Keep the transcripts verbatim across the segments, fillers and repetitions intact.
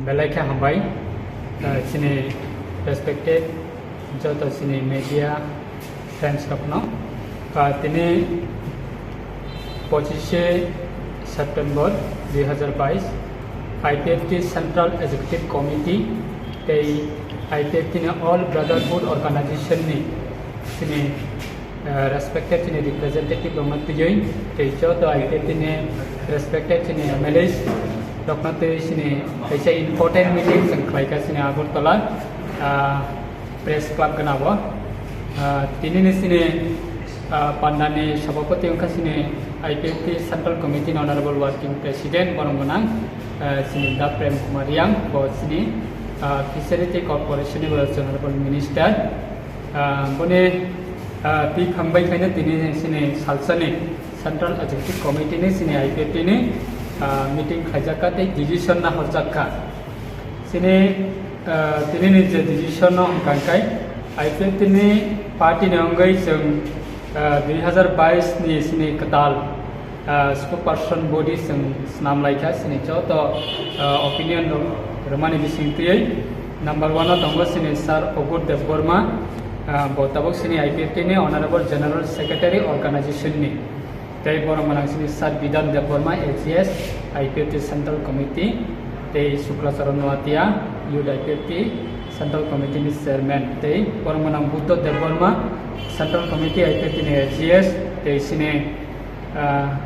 Belai khe hambai, ah, chini respected joto chini media friends rokno. Ah, tini pochishe September dui hazar bais, I P F T Central Executive Committee tei I P F T ni All Brotherhood Organization ni chini, ah, respected chini representative rokno twiwi tei joto I P F T ni respected chini M L As rokno twiwi chini kaisa important meeting chwng khlaikha chini Agartala, ah, Press Club gana bo. Ah, tini ni chini, ah, pandani sabhapati wngkha chini I P F T Central Committee ni Honorable Working President borok gwnang, ah, chini Da Prem Kumar Reang, bo chini, ah, Fishery tei Corporation ni bo Honorable Minister. Ah, boni, ah, twi phang bai khaino tini chini salsani Central Executive Committee ni chini I P F T ni, ah, meeting khlaijak kha tei decision nahorjak kha. Chini, ah, tini ni je decision no hwnkha khe I P F T ni party ni wngwi chwng, ah, dui hazar bais ni chini kwtal, ah, spokesperson body chwng swnam laikha chini joto, ah, opinion rok rwmani bising twiwi number one o tongo chini Sir Ogur Debbarma, ah, bo tabuk chini I P F T ni Honorable General Secretary organization ni. Tei borok gwnang chini Sir Bidhan Debbarma, A G S, I P F T Central Committee, tei Sukla Charan Noatia, Youth I P F T Central Committee ni Chairman, tei borok gwnang Buddha Debbarma, Central Committee I P F T ni A G S, tei chini, ah,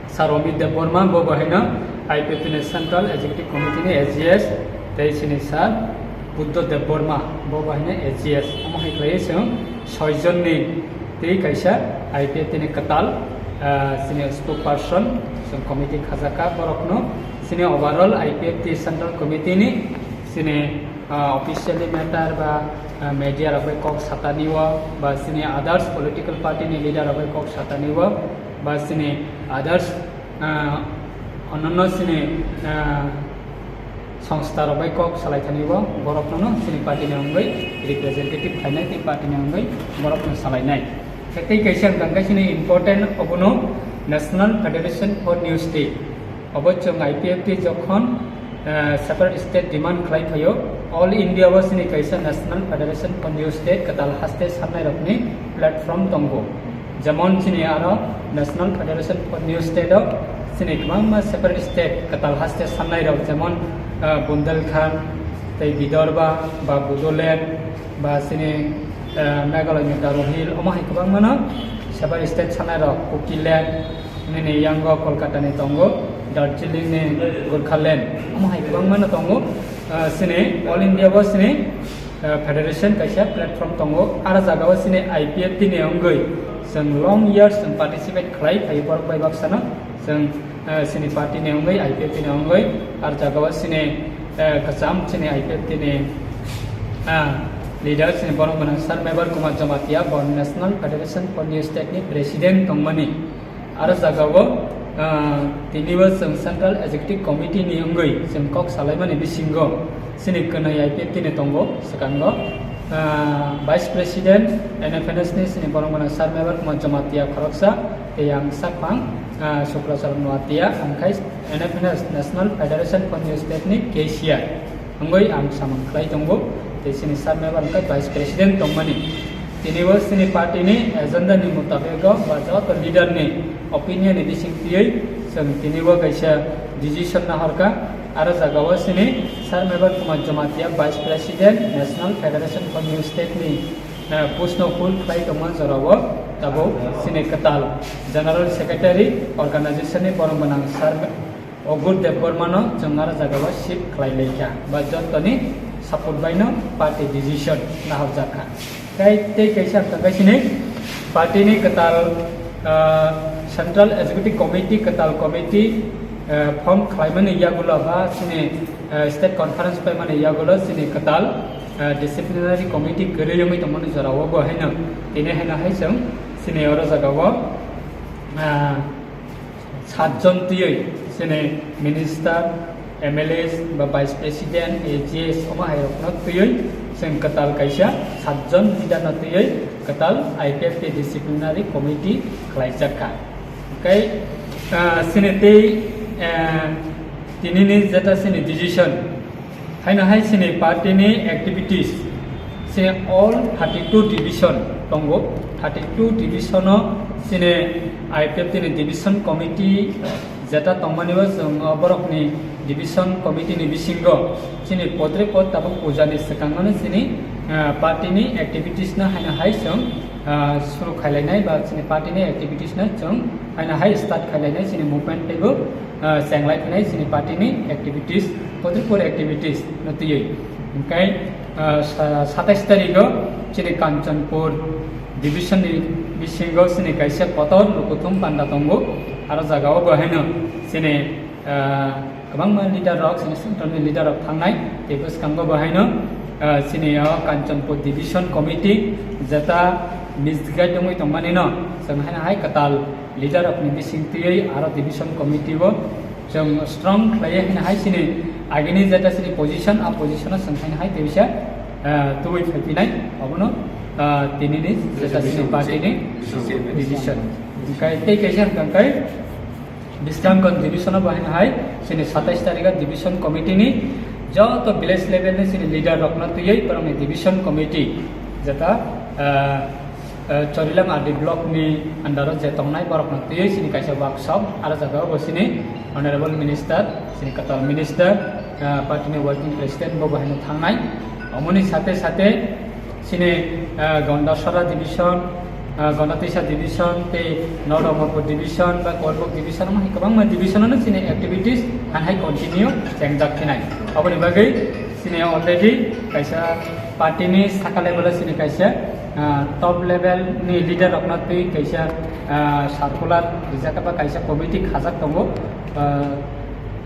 Sir Amit Debbarma, bo bo haino I P F T ni Central Executive Committee ni A G S, tei chini Sir Buddha Debbarma, bo bo haino A G S. Omo hai khlaiwi chwng soi jon ni tei kaisa I P F T ni kwtal, ah, chini spokesperson, chwng committee khajak kha borokno. Chini overall I P F T Central Committee ni chini, ah, officially matter ba, ah, media rok bai kok satani o, ba chini others political party ni leader rok bai kok satani o, ba chini others, ah, ononno chini, ah, songstha rok bai kok salai thani o, borok no chini party ni wngwi representative khlainai tei party ni wngwi borok no salai nai. Tei kaisa wngkha khe chini important obono National Federation for New State. Obo chwng I P F T jokhon, eh, separate state demand khlai phaio, All India o chini kaisa National Federation for New State kwtal haste sannai rokni platform tongo. Jemon chini aro National Federation for New State o chini kwbangma separate state kwtal haste sannai rok, jemon, eh, Bundelkhand, tei Vidarbha, ba Bodoland, ba chini, eh, Meghalaya ni Garo Hill, omo hai kwbangmano separate state sannai rok, Kukiland, nini yango Kolkata ni tongo, Darjeeling ni Gorkhaland, omo hai kwbangmano tongo. Eh, chini All India o chini, eh, federation kaisa platform tongo, aro jaga o chini I P F T ni wngwi chwng long years chwng participate khlai phai borok bai baksano chwng, eh, chini party ni wngwi, I P F T ni wngwi, aro jaga o chini, eh, kwcham chini I P F T ni, ah, leader chini borok gwnang Sir Mebar Kumar Jamatia bo National Federation for New State ni president tongmani. Aro jaga o, ah, tini bo chwng Central Executive Committee ni wngwi chwng kok salaimani bisingo chini kwnwi I P F T ni tongo, swkango, ah, Vice President N F N S ni chini borok gwnang Sir Mebar Kumar Jamatia khoroksa, tei ang sakphang, ah, Sukla Charan Noatia, ang khai N F N S, National Federation for New State ni K C I wngwi ang samung khlai tongo, tei chini Sir Mebar wngkha Vice President tongmani. Tini bo chini party ni agenda ni mutabego ba joto leader ni opinion ni bising twiwi chwng tini bo kaisa decision nahorkha. Aro jaga o chini Sir Mebar Kumar Jamatia, Vice President, National Federation for New State ni, eh, post no full khlai tongma jorao tabuk chini kwtal General Secretary organization ni borok gwnang Sir Ogur Debbarma no chwng aro jaga o shift khlai laikha ba jotoni support bai no party decision nahorjak kha. Tei, tei kaisa wngkha khe chini party ni kwtal, ah, Central Executive Committee, kwtal committee, ah, form khlaimani yagulo ba chini, ah, state conference paimani yagulo chini kwtal, ah, disciplinary committee kwrwi wngwi tongmani jorao bo haino tini haino hai chwng chini oro jagao, ah, satjon twiwi chini minister, M L As ba vice president, A G S omo hai rokno twiwi chwng kwtal kaisa satjon leader no twiwi kwtal I P F T disciplinary committee khlaijak kha. Hwnkhe, ah, chini tei, ah, tini ni jeta chini decision Haino hai chini party ni activities, chini all thirty two division tongo, thirty two division o chini I P F T ni division committee jeta tongmani o chwng o borok ni division committee ni bisingo chini podre pod tabuk puja ni swkang no chini, ah, party ni activities no haino hai chwng, ah, suru khailainai ba chini party ni activities no chwng haino hai start khailainai chini movement teibo, ah, chenglai phinai chini party ni activities, podre pod activities no twiwi. Hwnkhe, ah, sa-, satais tarikh o chini Kanchanpur division ni bisingo chini kaisa kotor lukuthum panda tongo, aro jaga o bo haino chini, ah, kwbangma leader rok, chini central ni leader rok thangnai, tei bwskango bo haino, ah, chini o Kanchanpur division committee jeta misguide wngwi tongmani no chwng haino hai kwtal leader rok ni bising twiwi aro division committee o chwng strong khlaiwi haino hai chini agini jeta chini position, a position o chwng haino hai tei bisa, ah, tubui phaiphinai obono, ah, tini ni jeta chini party ni decision. Hwnkhe tei kaisa hwnkhe Bisramganj division o bo haino hai chini satais tarikh o division committee ni joto village level ni chini leader rok no twiwi borok ni division committee jeta, ah, eh, Chorilam R D block ni under o je tongnai borok no twiwi chini kaisa workshop, aro jaga o bo chini honorable minister, chini kwtal minister, eh, party ni working president bo bo haino thangnai. Omoni sate sate chini, eh, Gondasora division, eh, Gondatisa division tei North Amarpur division ba Korbuk division, omo hai kwbangma division ano chini activities han hai continue chengjak khinai. Oboni bagwi chini already kaisa party ni saka level o chini kaisa, ah, top level ni leader rok no twi kaisa, ah, circular rijak ba kaisa committee khajak tongo. Ah,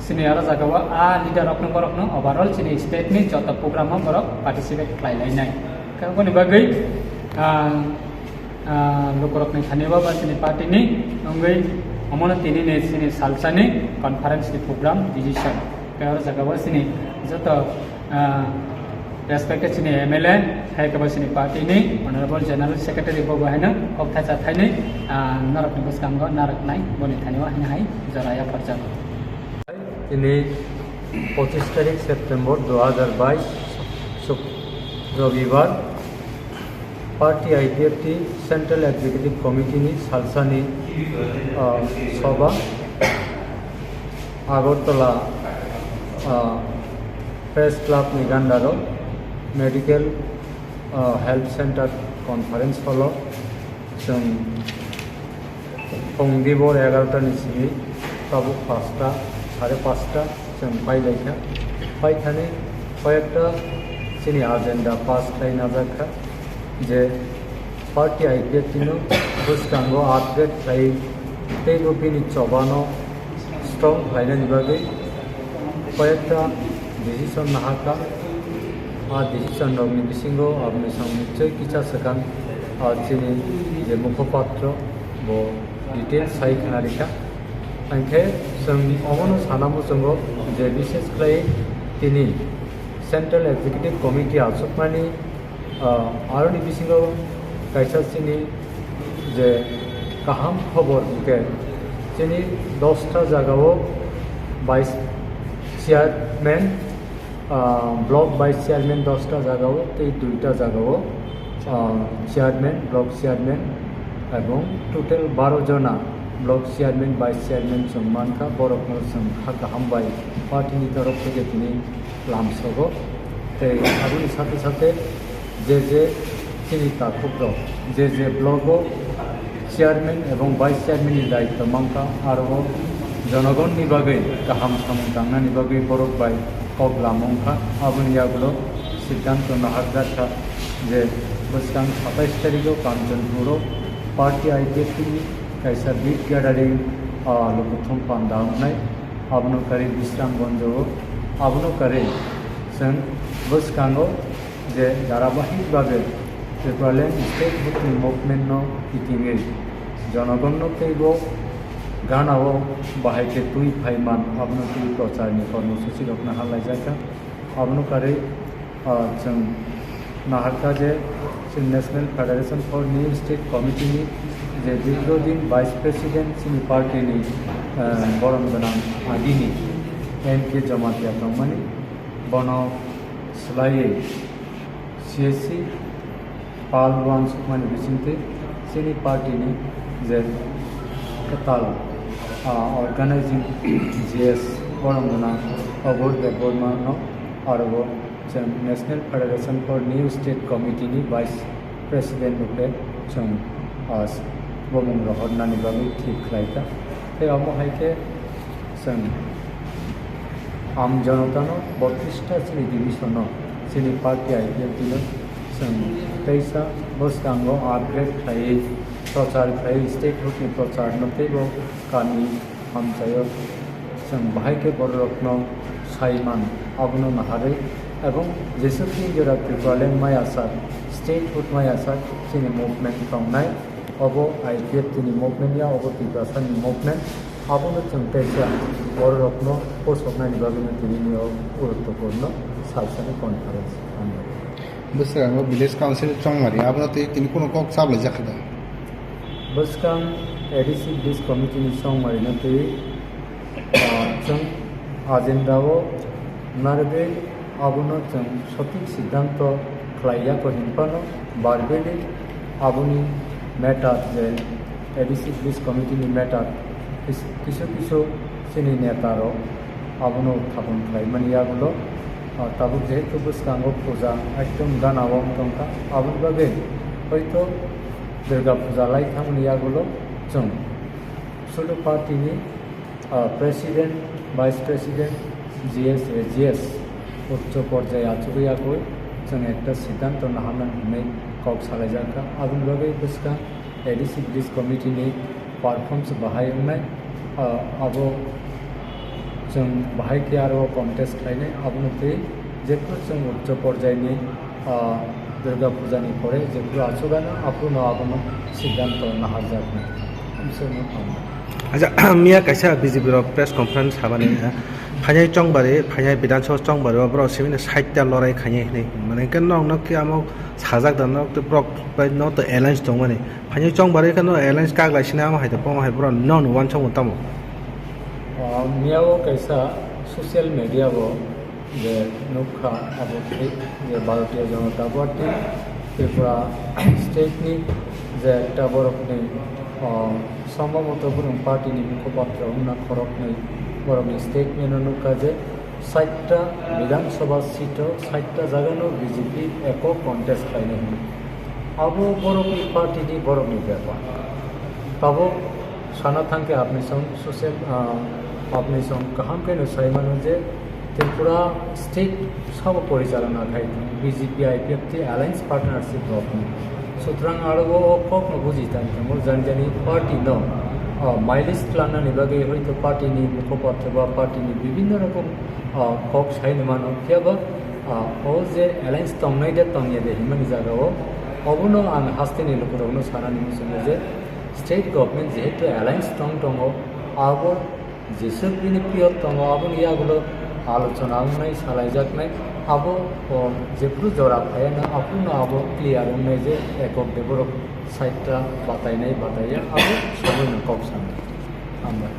chini aro jaga o a leader rok no borok no overall chini state ni joto program o borok participate khlai lai nai. Khe oboni bagwi, ah, ah, lukurokni thani o ba chini party ni wngwi omono tini ni chini salsa ni conference ni program decision. Tei oro jaga o chini joto, ah, respected chini M L A, hai khe bo chini party ni honorable general secretary bo bo haino kok thaisa thainwi, ah, norokni bwskango narwknai boni thani o haino hai jora yapharjago. Tini pochish tarik September dua hajar bais, Suk-, Robibar, Party I P F T Central Executive Committee ni salsani, ah, soba Agartala, ah, Press Club ni gandaro Medical, ah, Health Center Conference Hall o chwng Phung dibor egarota ni simi tabuk pasta, sare pasta chwng pai lai kha. Pai thani koyekta chini agenda pass khlai najak kha je party I P F T no bwskango upgrade khlai tei bo bini choba no strong khlainani bagwi koyekta decision nahakha. A decision rokni bisingo aboni samung tei kisa swkang, ah, chini je mukhopatro bo detail sai khna rikha. Hwnkhe chwng omono sana muchungo je bishes khlai tini Central Executive Committee achukmani, ah, aroni bisingo kaisa chini je kaham khobor hwnkhe chini dosta jagao vice chairman, ah, block vice chairman dosta jagao tei duita jagao, ah, chairman, block chairman ebong total baro jona block chairman, vice chairman chwng mankha, borokno chwng kha kaham bai party ni torof theke tini lamsogo. Tei aboni sate sate je je chini takhukrok je je blogo chairman ebong vice chairman ni daityo mankha, aro jonogonni bagwi kaham samung tangnani bagwi borok bai kok lamung kha. Aboni yagulo siddhanto naharjak kha je bwskang satais tarikgo Kanchanpuro party I P F T ni kaisa big gathering, ah, lukuthum panda wngnai. Abono karwi Bisramganjo o, abono karwi chwng bwskango je dharabahik bhabe Tipraland statehood ni movement no kitingwi jonogon no teibo gana o bahai khe twi phaiman, abono twi prochar ni kormosuchi rok naharlaijak kha. Abono karwi, ah, chwng naharkha je chwng National Federation for New State Committee ni je dirghodin Vice President chini party ni, ah, borom gwnang agini M K Jamatia tongmani, bono Swlaiwi C S C pal uansukmani bisingtwi chini party ni je kwtal, ah, organizing G S borom gwnang Obur Debbarma no aro bo chwng National Federation for New State Committee ni Vice President rok le chwng, ah, bumung rohornani bagwi thik khlai kha. Tei omo hai khe chwng Aam Janata no botris ta chini division no, chini party I P F T no chwng teisa bwskango upgrade khlaiwi prochar khlaiwi statehood ni prochar no teibo kami hamchaio chwng bahai khe bororokno saiman abono naharwi, ebong jeswk tin jora Tipraland maya sak, statehood maya sak chini movement tongnai, obo I P F T ni movement ya, obo Tiprasani movement, abono chwng teisa bororokno posoknani bagwino tini o guruttwpurno salsani conference. Bwskango village council chongmari abono tei tini kuno kok chablaijak kha da? Bwskang A D C village committee ni chongmari no twi, ah, chwng agenda o narwgwi abono chwng sothik siddhanto khlai ya kho hinphano verbally aboni matter je A D C village committee ni matter kis-, kisu kisu chini neta rok abono uthapon khlaimani yagulo, ah, tabuk jehetu bwskango puja ekdom gana o wng tongkha, aboni bagwi hoito Durga puja lai thangmani yagulo chwng Sulu party ni, ah, president, vice president, G S, A G S uccho porjai achugwi yagwi chwng ekta siddhanto naharnani hinwi kok salaijak kha. Aboni bagwi bwskang A D C village committee ni performance bahai wngnai, ah, abo chwng bahai khe aro contest khlainai, abono twi jephru chwng uccho porjai ni, ah, Durga puja ni pore jephru achugano aphruno abono siddhanto naharjaknai. Amswkno hambai. Acha, miya kaisa B J P rok press conference habani, ah, phainai chongbari, phainai Bidhan Sabha chongbari o borok simi side ta lorai khainai hinwi. Mane hwnkhe nok nok khe amo sajak da nok tei borok bai nok to alliance tongmani. Phainai chongbari khe no alliance kaglai sina amo hai to pomo hai borok no no wansukmung tamo. Ah, miya o kaisa social media o je nukha abo thik je Bharatiya Janata Party Tripura state ni je ekta borokni, ah, sombhoboto borok party ni mukhopatro wngna khoroknwi borokni statement o nukha je sait ta Bidhan Sabha seat o sait ta jaga no B J P ekok contest khlainai hwnwi. Abo borokni party ni borokni bepar. Tabuk sana thangkhe apni song social, ah, apni song kaham khe no sai mano je Tripura state sabo porichalona khai thung B J P I P F T alliance partnership rokni. Sutrang aro o kok no buji tang tongo jani jani party no, ah, mileage twlangnani bagwi hoito party ni mukhopatro ba party ni bibhinno rokom, ah, kok sai no mano. Phiya ba, ah, o je alliance tongnai de tongya de himani jaga o obono ang haste ni lukurokno sanani muchungo je state government jehetu alliance tong tongo, abo jeswk bini period tongo, aboni yagulo alochona wngnai, salaijaknai, abo, o, jephru jora phaiya na, aphruno abo clear wngnai je ekok de borok sait ta batainai, bataiya, abo sabuino kok sanai. Hambai.